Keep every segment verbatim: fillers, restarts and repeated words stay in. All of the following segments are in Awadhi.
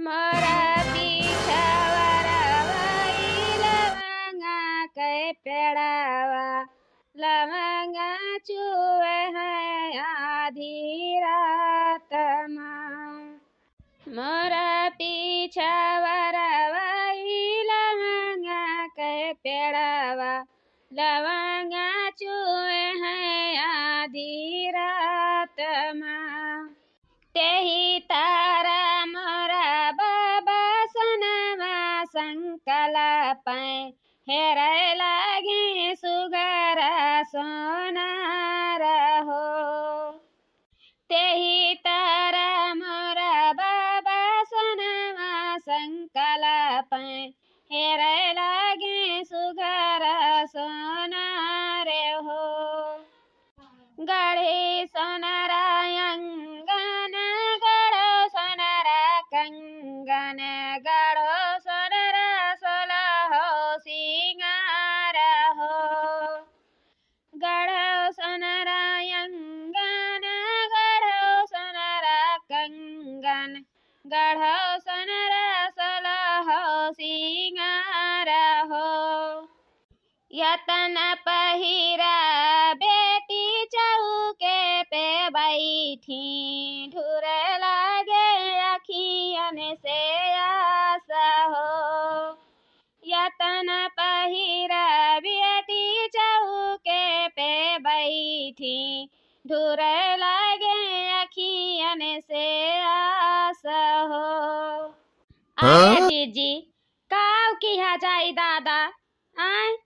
मोरा पीछा वरवाई लवंगा के पेड़ावा, लवंगा चुए हैं आधी रात मा। मोरा पीछा वरवाई लवंगा के पेड़ावा, लवंगा चुए हैं आधी रात मा। तेही तारा मोरा बाबा सोनवा संकला पै, हेरै लागे सुघरा सोनार हो। तेही तारा मोरा बाबा सोनवा संकला पै, हेरै लागे सुघरा सोनार हो। गढ़े सोनरा अंगन, गढ़ो सोनरा कंगन, गढ़ो सोनरा सोलहो सिंगार हो। गढ़ो सोनरा अंगन, गढ़ो सोनरा कंगन, गढ़ो सोनरा सोलहो सिंगार हो। यतन पहिरा बेटी चौके पे बैठी, ढुरे लागे अखियन से आस हो। यतन पहिरा बेटी चौके पे बैठी, ढुरे लागे अखियन से आस हो। अरे हाँ? जीजी, काव किहा जाई दादा, आय,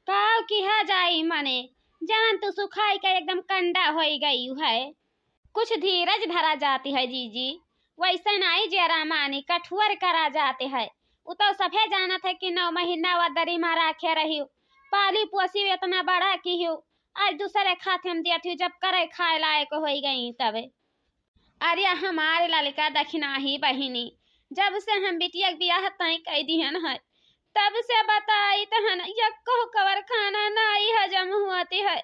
काव किहा जाई मने, जान तो सुखाई के एकदम कंडा होई गई है। कुछ धीरज धरा जाती है जीजी, वैसे नाई जेरा मानी कठुअर करा जाते है। उ तो सभे जानत है कि नौ महीना वा दरी मा राखे रही, पाली पोसी इतना बड़ा की हूँ, आज दूसरे खाते हम दियत हूँ, जब करे खाए लायक होई गई तबे। अरे हमारे ललका दखिनाही बहिनी, जब से हम बिटिया के बियाह तय कई दिहन है, तब से बताई तहन, यक्को कवर खाना नाई हजम होती है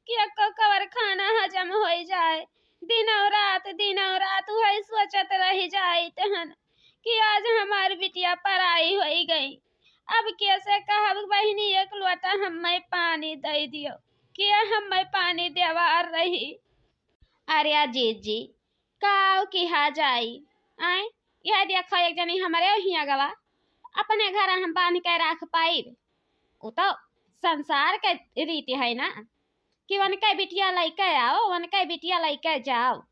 कि यक्को कवर खाना हजम होई जाए। दिनौ रात, दिनौ रात वही सोचत रह जाई तहन कि आज हमार बिटिया पराई होई गई। अब कैसे कहब बहिनी, एक लोटा हमें पानी दे दियो, के हमें पानी देवार रही। अरे जीजी, काव किहा जाई, आय, यह देखो एक जनी हमरे हिया गवा, अपने घर हम बांध के राख पाइब। उ तो संसार के रीति है ना कि उनके बिटिया लइके आओ, उनके बिटिया लइके जाओ।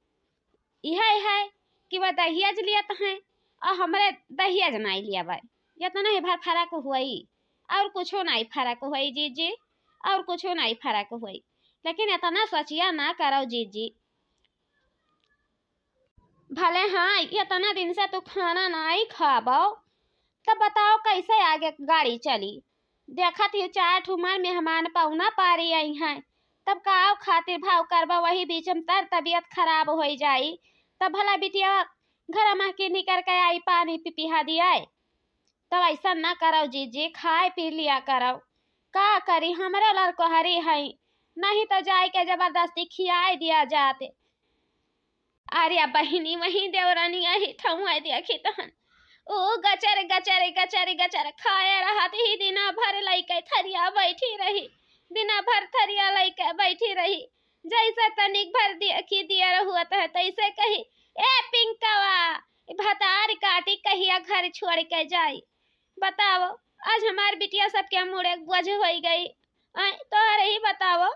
इहे है कि वह दहेज लियत हैं और हमरे दहेज नाई लियावे। इतना ही भर फर्क हुई, और कुछो नाई फर्क हुई जीजी, और कुछो नाई फर्क हुई। लेकिन इतना सोचिया ना करो जीजी। भले हाँ, इतना दिन से तू खाना नाई खाबो, तब बताओ कैसे आगे गाड़ी चली? देखत ही चार ठो हमार मेहमान पौना पारी आई हैं, तब काव खातिर भाव करबा, वही बीच में तर तबीयत खराब होई जाई, तब भला बिटिया घर में के निकर के आई पानी पिपिहा दिया। तब ऐसा ना करो जीजी, खाए पी लिया करो। का करी, हमरे लड़कोहरी है, नहीं तो जाए के जबरदस्ती खियाए दिया जाते। अरे बहिनी, वही देवरानी अही ठौआ देखी तहन, ऊ गचर गचर गचर गचर खाए रहत ही, दिना भर लइके थरिया बैठी रही, दिना भर थरिया लइके बैठी रही। जैसे तनिक भर देखी दिया रहुअत है, तैसे कही, "ए पिंकवा, ई भतार काटी कहिया घर छोड़ के जाई?" बताओ, आज हमार बिटिया सबके मुड़े बोझ होई गई। आय, तोहरे ही बताओ।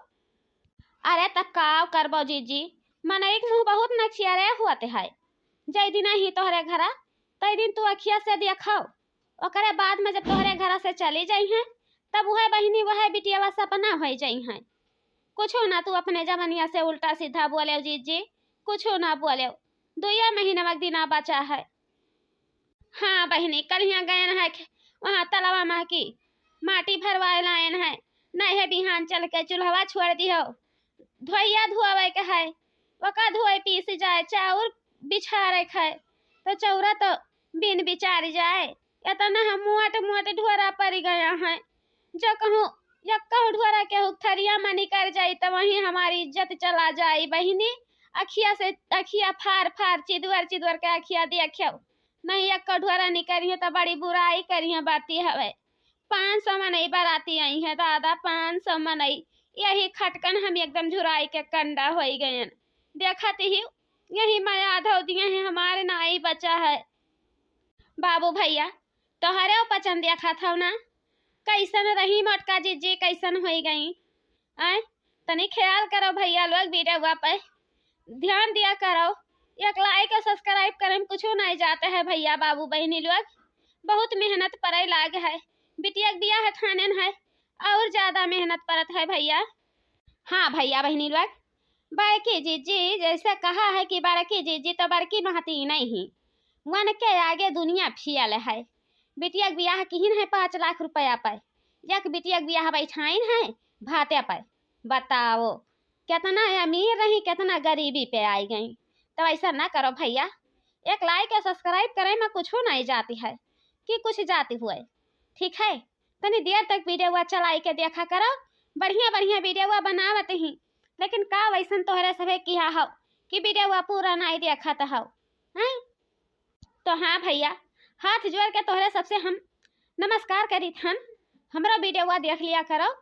अरे त काव करबो जीजी, मनई के मुँह बहुत नखियारे होते है। जय दिन ही तोहरे घरा, तय दिन तू अखिया से देखो। ओकरे बाद में जब तोहरे घरा से चली जाई हैं, तब वह बहिनी, वह बिटिया सपना होई जाई हैं। कुछो ना, तू अपने जवनिया से उल्टा सीधा बोले जीजी, कुछो ना बोले। दुइया महीना के दिना बचा है। हाँ बहिनी, कलिया गयन है खे-, वहाँ तलवा मा की माटी भरवाए लायन है, नहीं है बिहान चल के चूल्हवा छोड़ दिहो, धोइया धोवे के है, ओका धोए पीस जाए, चाउर बिछारे के है, तो चौरा तो बिन बिचार जाए। इतना हम मोट मोट ढोरा पड़ गया है, जो कहूँ यक्कहु ढोरा केहू थरिया मा निकर जाई, तो वहीं हमारी इज्जत चला जाई बहिनी। अखिया से, अखिया फार फार, चिदवर चिदवर के अखिया देखियो। नहीं एक कठुआरा निकरी है तो बड़ी बुराई करी है, बाती हवे। पाँच सौ मनई बराती आई है दादा, पाँच सौ मनई। यही खटकन हम एकदम झुराई के कंडा होई गयन। देखत ही यही माया धो दिए हैं, हमारे नाई बचा है। बाबू भैया, तोहरे पचन देखत हौ ना, कैसन रही मोटका जिज्जी, कैसन होई गई। आय, तनी ख्याल करो भैया लोग, वीडियो पे ध्यान दिया करो। एक like और subscribe करे में कुछ नहीं जाते है भैया बाबू बहनी लोग, बहुत मेहनत पड़े लाग है। बिटिया के बियाह ठानेन है और ज्यादा मेहनत पड़त है भैया। हाँ भैया बहनी लोग, बड़की जिज्जी जैसे कहा है कि बड़की जिज्जी तो बड़की महती नहीं, वन के आगे दुनिया फियल है। बिटिया के बियाह किहिन है पाँच लाख रुपया पे, एक बिटिया के बियाह बैठाइन है भाते पे। बताओ, कितना अमीर रही, कितना गरीबी पे आई गई। तो ऐसा ना करो भैया, एक like और subscribe करे में कुछ नहीं जाती है कि कुछ जाती हुए, ठीक है। तनी देर तक वीडियो चलाई के देखा करो, बढ़िया बढ़िया वीडियो बनावत ही, लेकिन का वैसन तोहरे सभे किहा हो कि वीडियो पूरा नहीं देखत हो, हैं? तो हाँ भैया, हाथ जोड़ के तोहरे सबसे हम नमस्कार करीत हन, हमरो वीडियो देख लिया करो,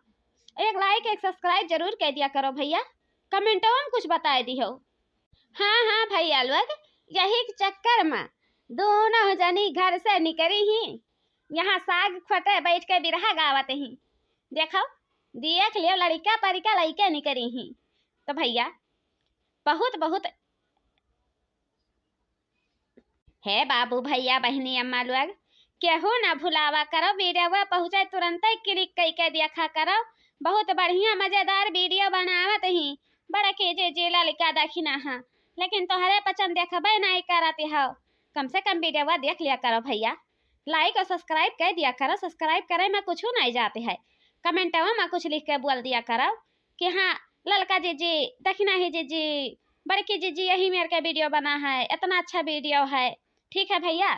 एक like एक subscribe जरूर कर दिया करो भैया, कमेंटवा में कुछ बताए दिहो। हाँ हाँ भैया लोग, यही के चक्कर में दोनों जनी घर से निकरी ही, यहाँ साग खोटे बैठ के बिरहा गावत ही। देखो, देख लियो, लड़का परिका लइके निकरी ही। तो भैया, बहुत बहुत हे बाबू भैया बहनी अम्मा लोग, केहू ना भुलावा करो, वीडियो पहुँचे तुरंते click कई के देखा करो। बहुत बढ़िया मजेदार वीडियो बनावत ही बड़की जिज्जी ललका दखिना हा, लेकिन तोहरे पचन देखबे नहीं करत हो। कम से कम वीडियो देख लिया करो भैया, like और subscribe कर दिया करो। Subscribe करे में कुछ नहीं जाते है, कमेंटवा में कुछ लिख के बोल दिया करो कि हाँ ललका जिज्जी, दखिना ही जिज्जी, बड़की जिज्जी यही मेर के वीडियो बना है, इतना अच्छा वीडियो है। ठीक है भैया,